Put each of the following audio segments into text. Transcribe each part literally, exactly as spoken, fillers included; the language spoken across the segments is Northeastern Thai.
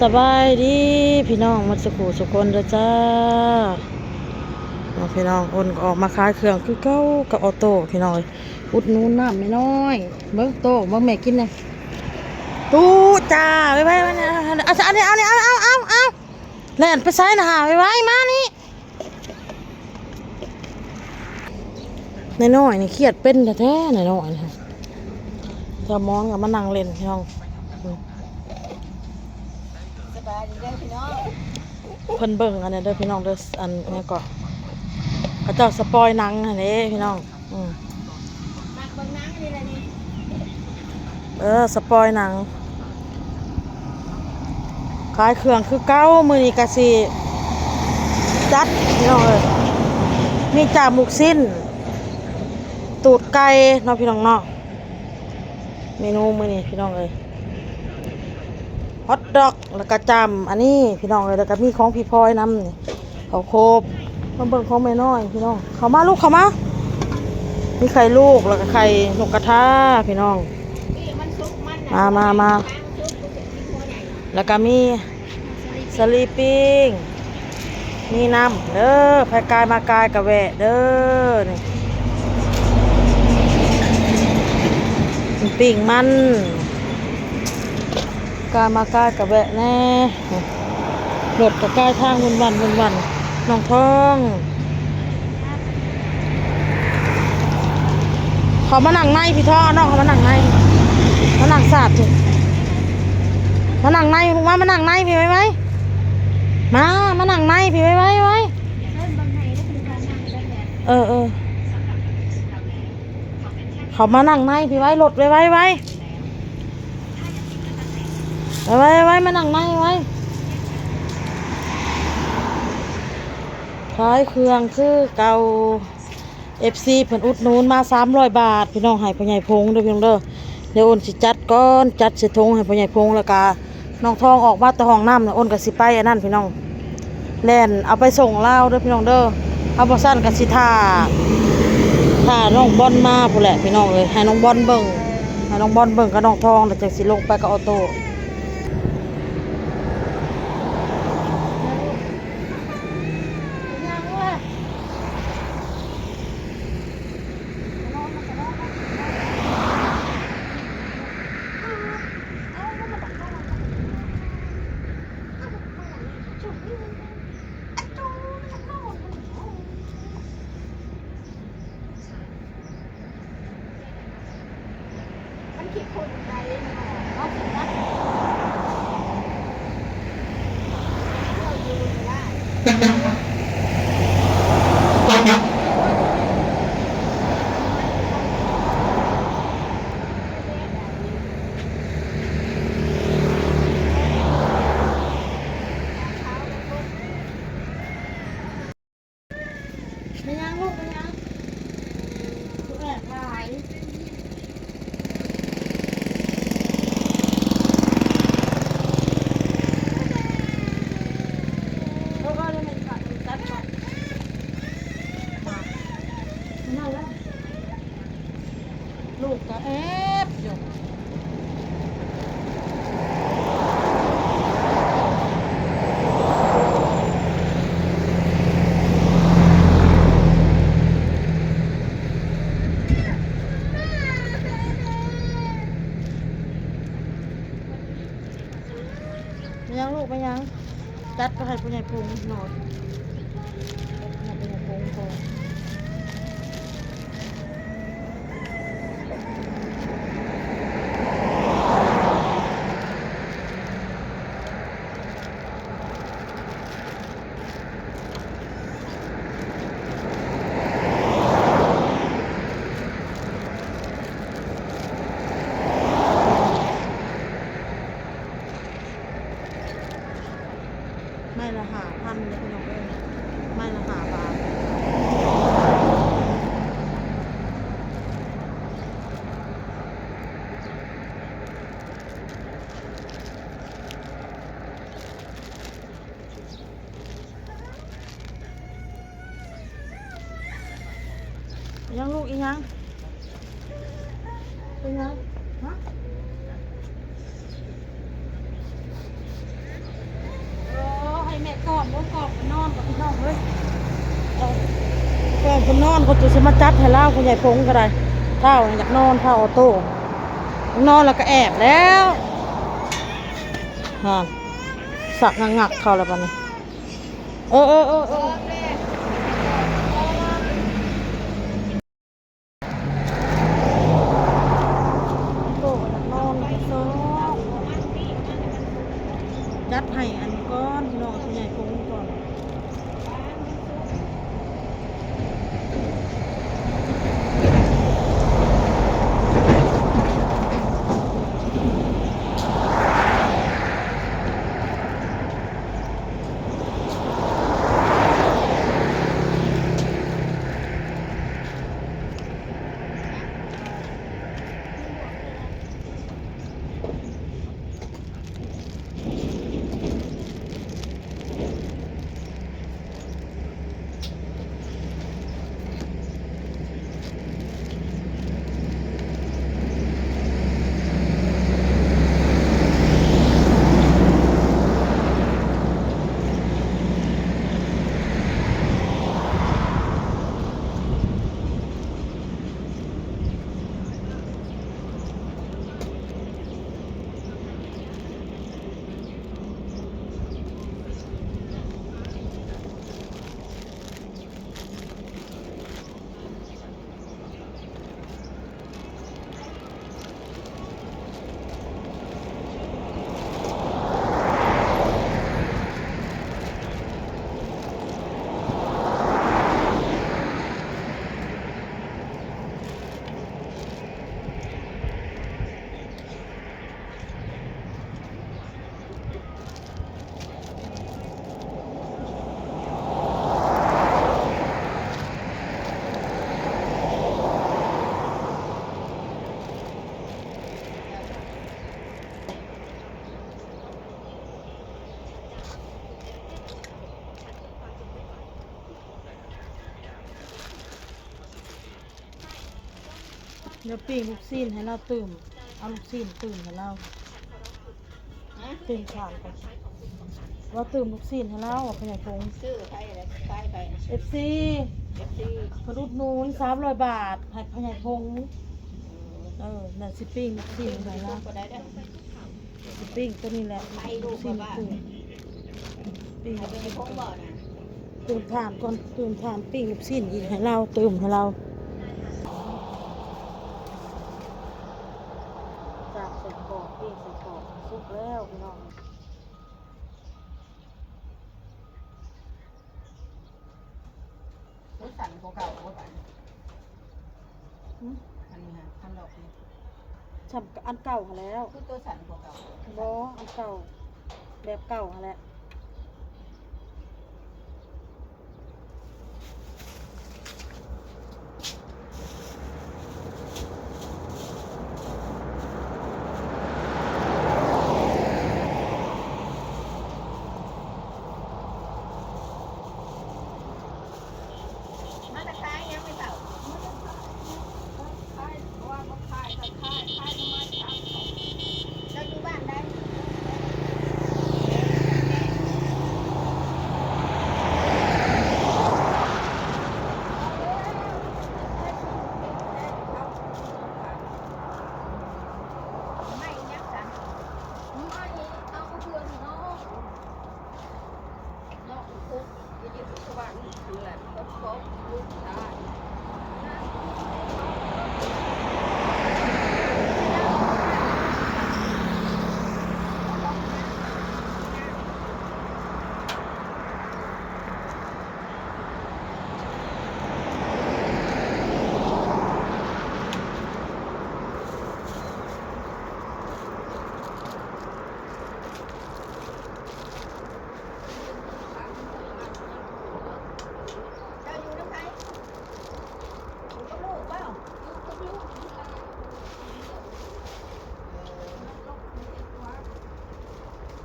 สบายดีพี่น้องหมดสุขุสุคนเด้อจ้า เนาะพี่น้อง อ้นก็ออกมาขายเครื่องคือเก่ากับออโต้พี่น้องเอ้ย อุดหนุนน้ำแม่น้อย เบิ่งโต้ เบิ่งแม่กินแหน่ ตู้จ้า ไวๆ ไวๆ เอา เอา เอา เอา เอา เอา แล่นไปไสน่ะ ไวๆ มานี่ น้อยๆ นี่เครียดเป็นแท้ๆ น้อยๆ นี่ เจ้ามอนก็มานั่งเล่นพี่น้อง สบายดีเด้อพี่น้อง เพิ่นเบิ่งอันนี้เด้อพี่น้องเด้อ อันนี้ก็ เขาเจ้าสปอยหนังหั่นเด้พี่น้อง อืม มักเบิ่งหนังนี่แหละนี่ เออ สปอยหนัง ขายเครื่องคือเก่า มื้อนี้ก็สิจัดพี่น้องเอ้ย มีจ้าหมกชิ้น ตูดไก่เนาะพี่น้องเนาะ เมนูมื้อนี้พี่น้องเอ้ย ฮอทดอก แล้วก็จ้า อันนี้พี่น้องเอ้ย แล้วก็มีของพี่พลอยนำนี่ ข้าวโคบ มาเบิ่งของแม่น้อยพี่น้อง เข้ามาลูก เข้ามา มีไข่ลูก แล้วก็ไข่นกกระทาพี่น้อง มามามา แล้วก็มีสลีปิ้ง มีน้ำเด้อ ไผกายมากายกะแวะเด้อ นี่ ปิ้งมัน กายมากายกะแวะแน่ รถก็กายทางวุ่นวันวุ่นวัน น้องทอง เขามานั่งในพี่ทอง เอาน้องเขามานั่งใน มานั่งสาดพี่ มานั่งในลูกมา มานั่งในพี่ไวๆ มา มานั่งในพี่ไวๆ ไวๆ เออ เออ เขามานั่งในพี่ไวๆ รถไวๆ ไวๆ ไวๆ ไวๆ มานั่งในไวๆ ขายเครื่องคือเก่า เอฟซี เพิ่นอุดหนุนมาสามร้อยบาท พี่น้อง ให้พ่อใหญ่พงเด้อพี่น้องเด้อ เดี๋ยวอ้นสิจัดก่อน จัดใส่ถุงให้พ่อใหญ่พง แล้วก็น้องทองออกมาแต่ห้องน้ำน่ะ อ้นก็สิไปอันนั้นพี่น้อง แล่นเอาไปส่งลาวเด้อพี่น้องเด้อ เอาบ่ซั้นก็สิท่า ท่าน้องบอลมาพู้นแหละพี่น้องเอ้ย ให้น้องบอลเบิ่ง ให้น้องบอลเบิ่งกับน้องทอง แล้วจั่งสิลงไปกับออโต้ มันคิดคนไกลเนาะ ว่าสินะ ไม่ยังลูก ไม่ยัง ลูกแอบถ่าย เออ เออ เดี๋ยวมันกัด มันกัดก่อน มา นั่งแล้ว ลูกก็แอบอยู่ ไม่ยังลูก ไม่ยัง จัดไปให้ผู้ใหญ่พงหน่อย ให้ผู้ใหญ่พงก่อน ไม้ละห้าพันเลยพี่น้องเอ้ย ไม้ละห้าบาท ยังลูกอีหยัง เป็นไง ฮะ เ โอ้ย กอบนอนกับพี่น้องเอ้ย เอา กอบนอนก็จะสิมาจัดให้ลาว ผู้ใหญ่พงก็ได้ เฒ่าอยากนอน เฒ่าออโต้ นอนแล้วก็แอบแล้ว ฮะ สักงักๆ เข้าแล้วบัดนี้ เออ เออ เออ เออ โตอยากนอนกระซอก จัดให้อันก่อน พี่น้อง ผู้ใหญ่พงก่อน เดี๋ยวปิ้งลูกชิ้นให้ลาวตื่ม เอาลูกชิ้นตื่มให้ลาว ฮะ ตื่มถ่านก่อน ว่าตื่มลูกชิ้นให้ลาว พ่อใหญ่พง ซื้อใครอะไร ขายใคร เอฟซี เอฟซี เพิ่นอุดหนุน สามร้อยบาท ให้พ่อใหญ่พง เออ น่ะ สิปิ้งลูกชิ้นให้ลาว ก็ได้เด้อ ปิ้งตัวนี้แหละ ปิ้งกุ้ง ปิ้ง ตื่มถ่านก่อน ตื่มถ่าน ปิ้งลูกชิ้นอีกให้ลาว ตื่มให้ลาว จากใส่กรอก ปิ้งใส่กรอก สุกแล้วพี่น้อง ตัวสั่นกว่าเก่าบ่ปาน หึ อันนี้ฮะ อันดอกนี่ ส่ำอันเก่าหั้นแหล้ว คือตัวสั่นกว่าเก่า บ่ อันเก่า แบบเก่าหั้นแหละ มาแต่ขายยังไม่เฒ่า ขาย เพราะว่าบ่ขายก็ขาย ขายประมาณสามสอง เจ้าอยู่บ้านใด ไม่ยังสั่น ไม่เอาเพื่อนเนาะ นอกคุก อยู่ที่สว่างนี่คืออะไร ก็พบลูกชายเจ้าอยู่นำไผ อยู่กับลูกบ่ อยู่กับลูก เออ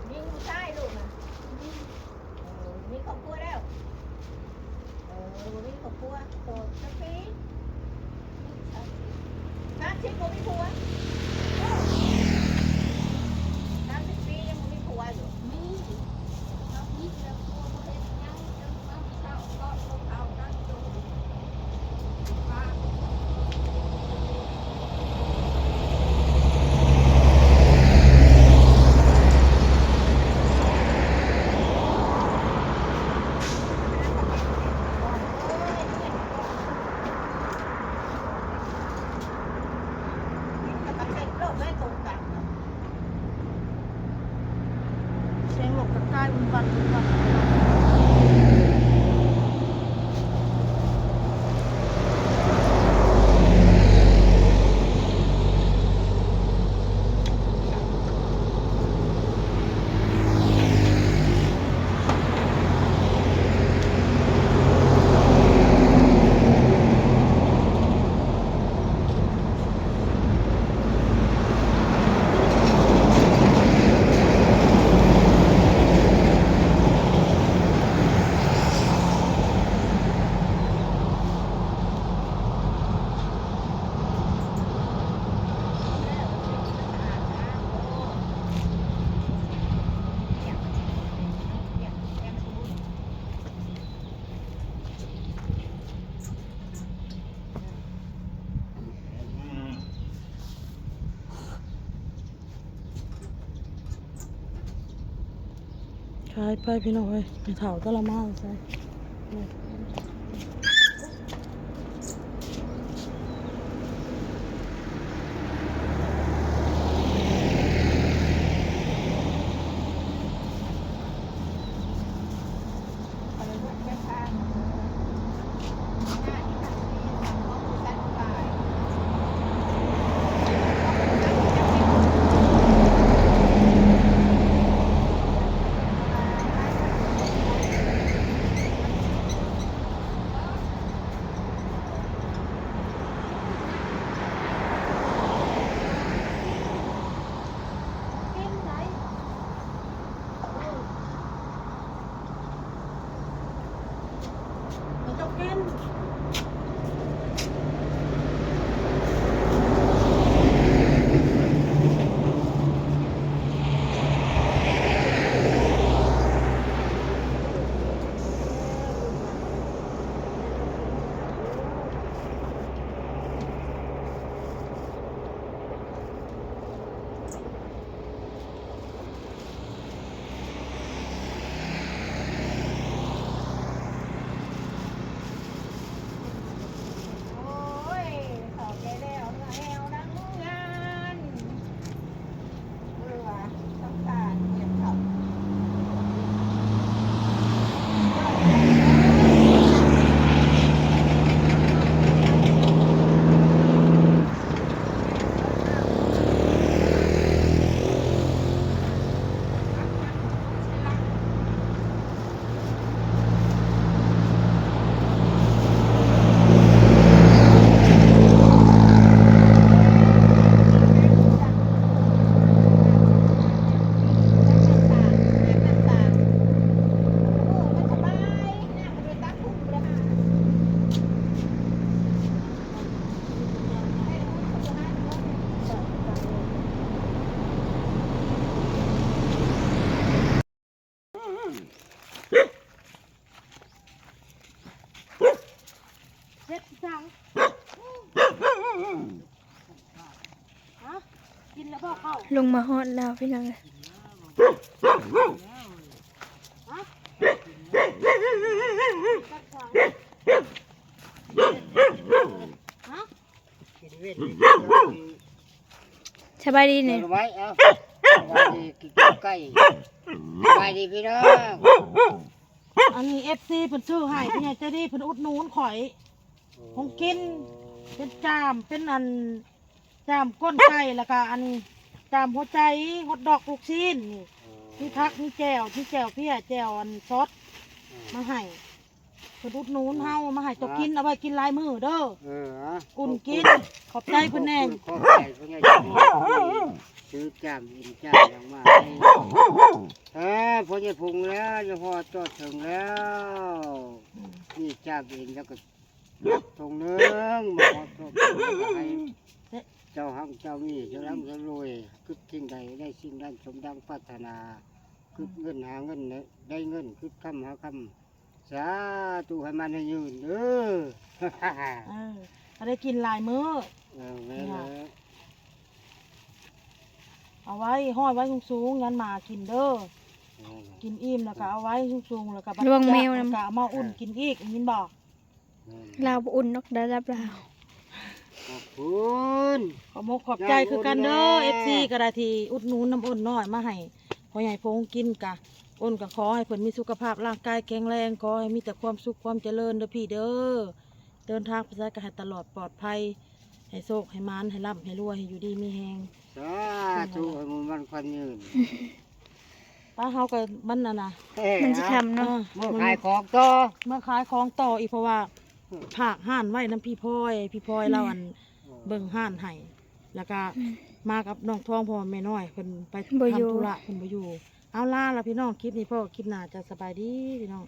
มีผู้ชายลูกน่ะ เออ มีครอบครัวแล้ว เออ บ่มีครอบครัว โสดจักปี สามสิบ บ่มีผัว สามสิบปียังบ่มีผัวอยู่ มี มีแต่ผัวบ่เฮ็ด แม่งหลบกันใกล้วันวันวันวัน ขายไปพี่น้องเอ้ย ไม่เท่าตะละมาใส่ โอ้ย ขอบใจแล้ว เมื่อแอวนั่งงาน เออว่ะ ต้องการเก็บเขา เฮ็ดจัง ฮะ กินแล้วบ่เข้า ลงมาฮอดแล้วพี่น้องเอ้ย ฮะ ฮะ กินเว้น สบายดีเนี่ย เดี๋ยวไว้ เอา สบายดี กินไก่ สบายดีพี่น้อง อันนี้ เอฟซี เพิ่นซื้อให้ ผู้ใหญ่ใจดีเพิ่นอุดหนุนข่อย ของกิน เป็นจาม เป็นอัน จามก้นไก่ แล้วก็อันจามหัวใจ ฮอทดอก ลูกชิ้น นี่ มีผัก มีแจ่ว มีแจ่วเพี้ย แจ่วอันซอส มาให้ เพิ่นอุดหนุนเฮา มาให้เจ้ากิน เอาไว้กินหลายมื้อเด้อ เออ อ่ะ อุ่นกิน ขอบคุณ ขอบใจเพิ่นแน่ ขอบคุณ ขอบใจเพิ่นแน่ ซื้อจามอินจามหยังมาให้ เออ พ่อใหญ่พุงแล้ว เฉพาะจอดถึงแล้ว นี่จามอินแล้วก็ ตรงหนึ่ง มาขอโทษแล้วก็ให้เจ้าหังเจ้ามี เจ้าร่ำเจ้ารวย คิดสิ่งใดได้สิ่งนั้น สมดังปรารถนา คิดเงินหาเงิน ได้เงิน คิดคำหาคำ สาธุ ให้มันให้ยืนเด้อ เออ ก็ได้กินหลายมื้อ เออ แม่นแล้ว เอาไว้ ห้อยไว้สูงๆ ยันหมากินเด้อ อืม กินอิ่มแล้วก็เอาไว้สูงๆ แล้วก็บัด ระวังแมวนะ จะ ก็เอามาอุ่นกินอีก ได้ยินบ่ อืม ลาวบ่อุ่นนอกระดับลาว ขอบคุณ ขอบมกขอบใจคือกันเด้อ ยายอุ่นเด้อ เอฟซี ก็ได้ที่อุดหนุนน้ำอ้นน้อยมาให้ พ่อใหญ่พงกินกะอ้นกะขอให้เพิ่นมีสุขภาพร่างกายแข็งแรง ขอให้มีแต่ความสุขความเจริญเด้อพี่เด้อ เดินทางไปไสกะให้ตลอดปลอดภัย ให้โชคให้หมานให้ร่ำให้รวยให้อยู่ดีมีแฮง สาธุให้มันมันควันยืน ป้าเฮากะมันนั่นน่ะ เอ้ย มันสิทำเนาะ อ่า เมื่อขายของต่อ เมื่อขายของต่ออีกเพราะว่าฝากห้านไว้นำพี่พลอยพี่พลอยเราอันเบิ่งห้านให้แล้วกะมากับน้องทองเพราะว่าแม่น้อยเพิ่นไป บ่อยู่ ทำธุระเพิ่นบ่อยู่ เอาลาละพี่น้องคลิปนี้พอคลิปหน้าจะสบายดีพี่น้อง